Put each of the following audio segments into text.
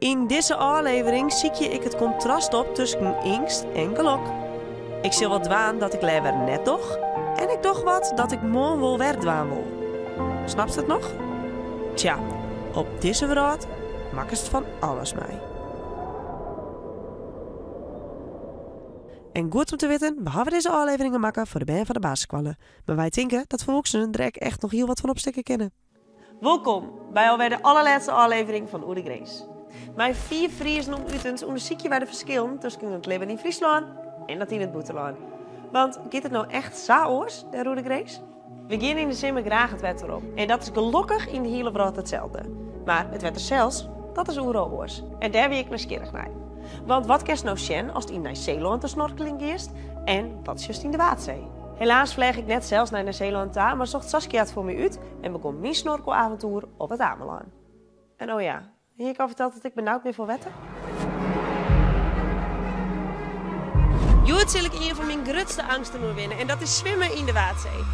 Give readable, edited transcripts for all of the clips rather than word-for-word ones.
Yn dizze ôflevering sykje ik it kontrast op tusken eangst en gelok. Ik sil wat dwaan dat ik leaver net doch en ik doch wat dat ik moarn wol wer dwaan wol. Snapst it noch? Tsja, op dizze wrâld makkest fan alles mei. En goed om te witten, we hawwe dizze ôfleveringen makke foar de bern fan de basisskoalle, mar wy tinke dat folwoeksenen der ek echt noch hiel wat fan opstekke kinne. Wolkom by alwer de allerlêste ôflevering fan Oer de Grins. Mei fiif Friezen om utens ûndersykje wy de ferskillen tusken it libben yn Fryslân en dat yn it bûtenlân. Want giet it no echt sa oars dêr oer de grins? We gean yn de simmer graach it wetter op en dat is gelokkich yn de hiele wrâld itselde. Mar it wetter sels, dat is oeral oars. En dêr wie ik nijsgjirrich nei. Want wat kinst no sjen ast yn Nij-Seelân te snorkeljen giest en wat sjochst yn de Waadsee? Helaas fleach ik net sels nei Nij-Seelân ta, mar socht Saskia it foar my út en begûn myn snorkelavontoer op it Amelân. En oh ja, hie ik al ferteld dat ik benaud bin foar wetter? Hjoed sil ik ien fan myn grutste angsten oerwinne en dat is swimme yn de Waadsee.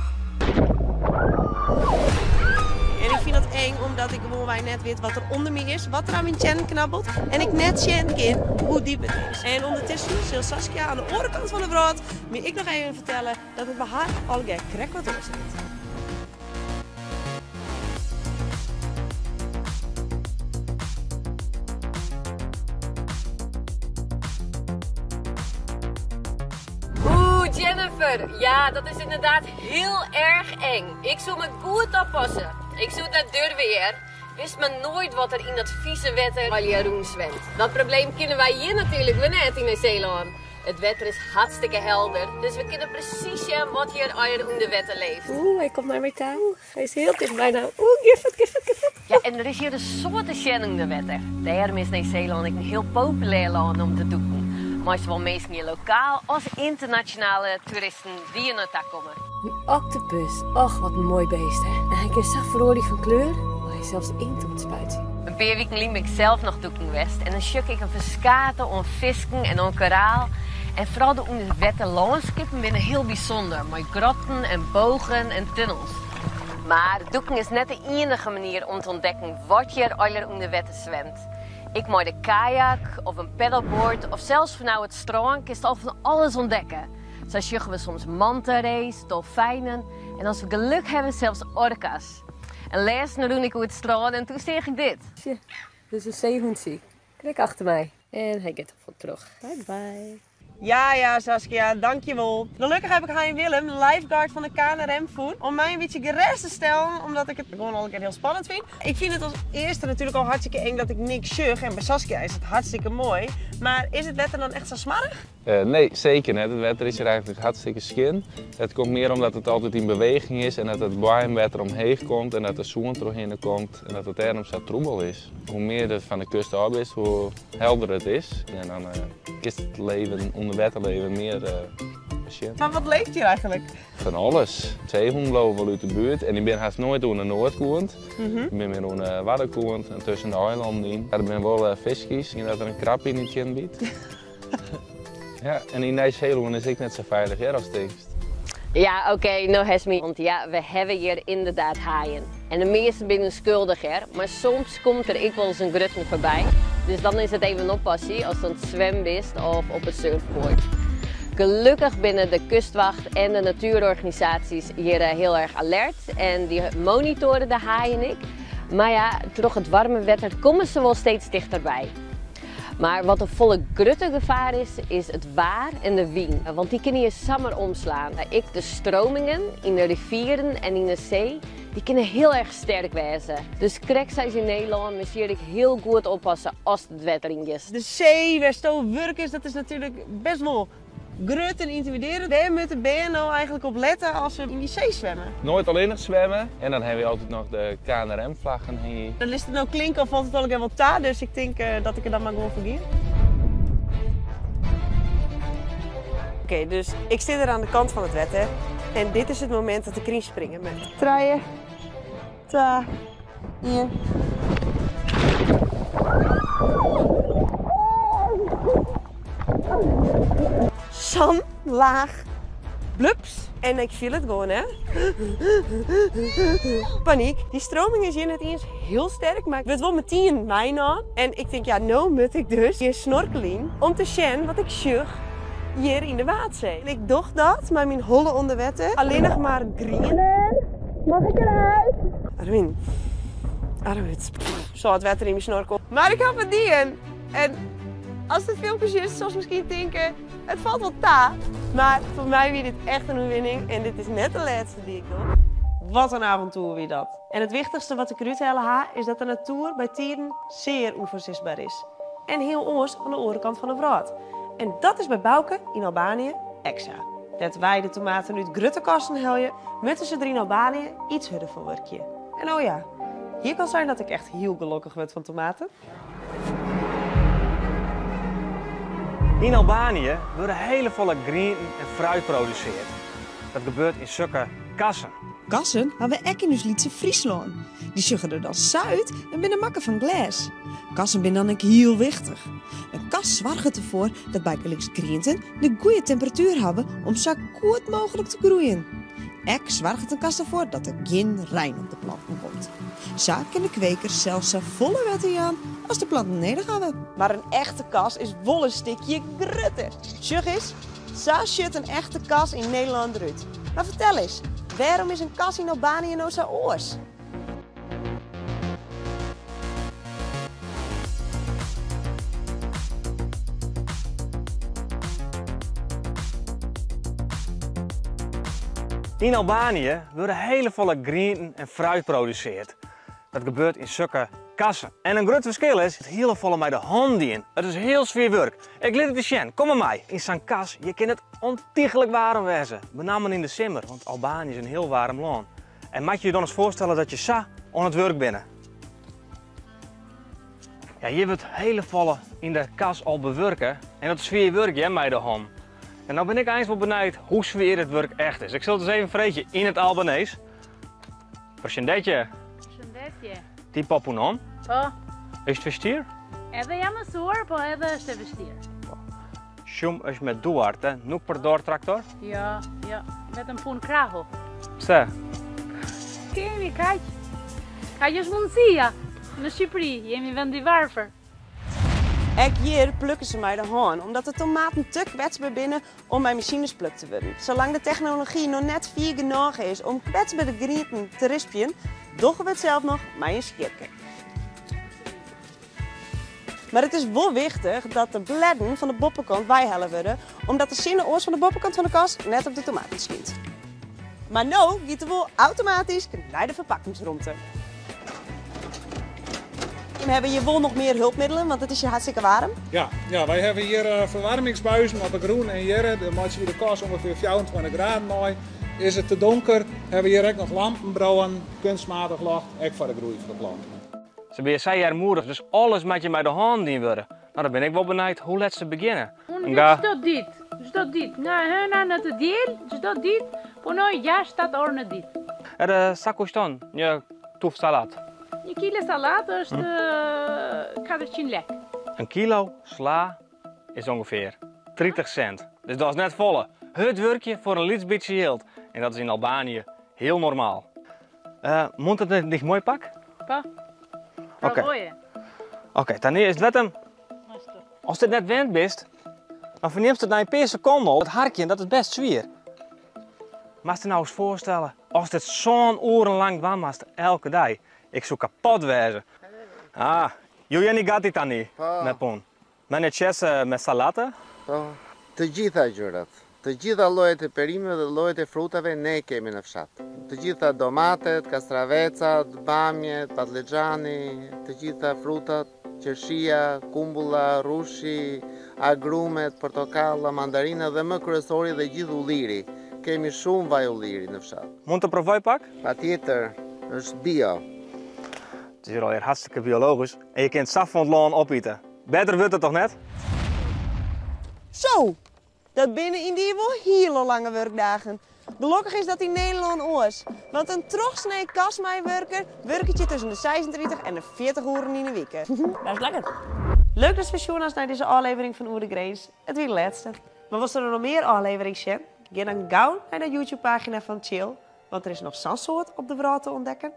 En ik fyn dat eng omdat ik gewoanwei net wit wat der ûnder my is, wat der oan myn teannen knabbelt en ik net sjen kin hoe diep it is. En ûndertusken sil Saskia oan de oare kant fan de wrâld my ek noch even fertelle dat it by har allegear krekt wat oars sit. Oeh, Jennifer. Ja, dat is inderdaad heel erg eng. Ik soe me goed oppassen. Ik soe it net durve hear. Witst mar noait wat der yn dat fize wetter allegear rûnswimt. Dat probleem kinne wy hjir natuerlik wer net yn Nij-Seelân. It wetter is hartstikke helder, dus we kinne presys sjen wat hjir allegear ûnder wetter leeft. Oeh, hy komt nei my ta. Hy is hiel tichtby no. Oeh, gean fuort, gean fuort, gean fuort. Ja, en der is hjir in soad te sjen ûnder wetter. Dêrom is Nij-Seelân ek in hiel populêr lân om te dûken. Mei sawol minsken hjir lokaal as ynternasjonale toeristen dy't hjir nei ta komme. In oktopus, och wat in moai beest hè. En hy kin sa feroarje fan kleur, hy is sels inkt om te spuitsjen. In pear wiken lyn bin ik sels noch dûken west en dan sjoch ik in ferskate oan fisken en oan koraal. En foaral de ûnderwetterlânskippen binne hiel bysûnder mei grotten en bogen en tunnels. Mar dûken is net de iennige manier om te ûntdekken wat hjir allegear ûnder wetter swimt. Ek mei de kajak of in paddleboard of sels fanôf it strân kinst al fan alles ûntdekke. Sa sjogge we soms manta rays, dolfijnen en as we geluk hawwe sels orka's. En lêsten rûn ik oer it strân en toen seach ik dit. Sjoch, dit is in seehûntsje. Krekt achter my. En hy giet der fuort troch. Bye bye. Ja, ja, Saskia, dankjewol. Gelokkich heb ik Hein Willem, lifeguard fan de KNRM, fûn om my in bytsje gerêst te stellen, omdat ik it gewoan al in kear hiel spannend fyn. Ik fyn it as earste natuerlik al hartstikke eng dat ik niks sjoch en by Saskia is it hartstikke moai. Mar is it wetter dan echt sa smoarch? Nee, seker net. It wetter is hjir eigentlik hartstikke skjin. It komt mear omdat it altyd yn beweging is en dat it boaiemwetter omheech komt en dat de sân trochhinne komt en dat it dêrom sa troebel is. Hoe mear der fan de kust ôf bist, hoe helder it is. En dan kinst it leven, ûnderwetterleven mear besjen. Mar wat leeft hjir eigentlik? Fan alles. Seehûnen bliuwe wol út de buert en dy binne hast noait oan de noardkant. Dy binne mear oan de waddenkant en tusken de eilannen yn. Der binne wol fiskjes, dat der in krab yn 'e tean byt. Ja, en yn Nij-Seelân is ek net sa feilich hear as tinkst. Ja, oké, no hast my. Want ja, we hawwe hjir ynderdaad haaien. En de measten binne ûnskuldich hear, mar soms komt der ek wolris in grutten foarby. Dus dan is it even oppassen ast oan it swimmen bist of op it surfboard. Gelokkich binne de kustwacht en de natuerorganisaasjes hjir hiel erch alert en dy monitoare de haaien ek. Mar ja, troch it waarme wetter komme se wol steeds tichterby. Mar wat in folle grutter gefaar is, is it waar en de wyn. Want dy kinne hjir samar omslaan. Ek de stromingen yn de rivieren en yn de see, dy kinne hiel erch sterk wêze. Dus krekt sa as yn Nederlân moatst hjir ek hiel goed oppasse ast it wetter yn giest. De see wêr'tsto wurkest, dat is natuerlik best wol grut en yntimidearjend. Wêr moatte bern no eigentlik op lette as se yn dy see swimme? Noait allinnich swimme en dan hawwe we altyd noch de KNRM-flaggen hingje. Dan litst it no klinke of falt it allegear wol ta, dus ik tink dat ik der dan mar gewoan foar gean. Oké, dus ik sit der oan de kant fan it wetter en dit is it momint dat ik deryn springe moat. Trije, twa, ien. Sa'n laach blups. En ik fiel it gewoan, hè. Panyk. Dy streaming is hjir net iens hiel sterk, mar ik wurd wol metien meinaam. En ik tink, ja, no moat ik dus hjir snorkeljen om te sjen wat ik sjoch hjir yn de Waadsee. En ik doch dat mei myn holle ûnder wetter. Allinnich mar grien. Mag ik eruit? Armin. Armin. Sâlt wetter yn myn snorkel. Mar ik haw it dien. En ast it filmke sjochst, silst miskien tinke, it falt wol ta. Mar foar my wie dit echt in oerwinning en dit is net de lêste dy't ik doch. Wat in avontoer wie dat. En it wichtichste wat ik derút helle ha, is dat de natoer bytiden sear ûnfoarsisber is. En hiel oars oan de oare kant fan de wrâld. En dat is by Bouke yn Albanië ek sa. Dêr't wy de tomaten út grutte kassen helje, moatte se der yn Albanië iets hurder foar wurkje. En oh ja, hie ik al sein dat ik echt hiel gelokkich wurd fan tomaten? Yn Albanië wurde hele folle grienten en fruit produseard. Dat gebeurt yn sukke kassen. Kassen ha we ek yn ús lytse Fryslân. Dy sjogge der dan sa út en binne makke fan glês. Kassen binne dan ek hiel wichtich. In kas soarget derfoar dat bygelyks grienten de goede temperatuer hawwe om sa goed mooglik te groeien. Ek soarget in kas derfoar dat der gjin rein op de planten komt. Sa kin de kweker sels safolle wetter jaan as de planten nedich hawwe. Mar in echte kas is wol in stikje grutter. Sjoch ris, sa sjocht in echte kas yn Nederlân derút. Mar fertel ris, wêrom is in kas yn Albanië no sa oars? Yn Albanië wurde hele folle grienten en fruit produseard. Dat gebeurt yn sukke kassen. En in grut ferskil is, it hiele folle mei de hân dien. It is hiel swier wurk. Ik lit it dy sjen, kom mar mei. Yn sa'n kas, hjir kin it ontiegelijk waarm wêze. Benammen yn de simmer, want Albanië is in hiel waarm lân. En moat je je dan ris foarstelle dat je sa oan it wurk binne. Ja, hjir wurdt hele folle yn de kas al bewurke en dat is swier wurk hear, mei de hân. En no bin ik eins wol benijd hoe swier it wurk echt is. Ik sil it ris even freegje yn it Albanees. Përshëndetje. Përshëndetje. Ti po punon? Po. Është vështirë? Edhe jam mësuar, po edhe është e vështirë. Po. Shumë është me duart, e? Nuk përdor traktor? Jo, jo, vetëm punë krahu. Pse? Kemi kaq. Kaq është mundësia. Në Shqipëri jemi vend i varfër. Ek hjir plukke se mei de hân, omdat de tomaten te kwetsber binne om mei masines plukt te wurden. Salang de technology noch net fier genôch is om kwetsbere grienten te rispjen, dogge we it sels noch mei in skjirke. Mar it is wol wichtich dat de bledden fan de boppekant weihelle wurde, omdat de sinne oars fan de boppekant fan de kas net op de tomaten skynt. Mar no giet de wol automatysk nei de ferpakkingsromte. We hawwe hjir wol noch mear hulpmiddelen, want it is hjir hartstikke waarm. Ja, ja, wy hawwe hjir ferwaarmingsbuizen op de grûn en hjir dêr meitsje wy de kas ûngefear 24 graden mei. Is it te donker, hawwe we hjir ek noch lampen brânen, kunstmatig ljocht, ek foar de groei fan de planten. Se binne sa earmoedich, dus alles moat hjir mei de hân dien wurde. No, dan bin ik wol benijd hoe let se begjinne. Unë nga çdo ditë, çdo ditë, nga e hëna në të diel, çdo ditë punoj 6-7 orë në ditë. Edhe sa kushton një tufë sallatë? Një kilo sallatë është 400 lek. In kilo sla is ûngefear 30 sint. Dus dat is net folle. Hurd wurkje foar in lyts bytsje jild. En dat is yn Albanië hiel normaal. Mund të ndihmoj pak? Po. Provoje. Oké, tani is it wetter. Ast dit net wend bist, dan fernimst it nei in pear sekonden al. It harkjen, dat is best swier. Moatst dy no ris foarstelle, ast dit sân oeren lang dwaan moatst elke dei. Ik soe kapot wêze. Ah, ju jeni gati tani me punë. Me një qese me sallate? Po, të gjitha gjërat. Të gjitha llojet e perimeve dhe llojet e frutave ne e kemi në fshat. Të gjitha domatet, kastravecat, bamjet, patllixhani, të gjitha frutat, qershia, kumbulla, rrushi, agrumet, portokalla, mandarina dhe më kryesori dhe gjithë ulliri. Kemi shumë vaj ulliri në fshat. Mund të provoj pak? Patjetër, është bio. Het is hier alweer hartstikke biologisch en je kunt saf van het lân opeten. Better wurdt it toch net? Zo, dat binne yndie wol hiele lange wurkdagen. Gelokkich is dat yn Nederlân oars. Want in trochsnee kasmeiwurker wurket hjir tusken de 36 en de 40 oeren yn 'e wike. Dat is lekker. Leuk datst wer sjoen hast nei dizze ôflevering fan Oer de Grins. It wie de lêste. Mar wolst der noch mear ôfleverings sjen? Gean dan gau nei de YouTube-pagina fan Tsjil, want der is noch sa'n soad op de wrâld te ûntdekken.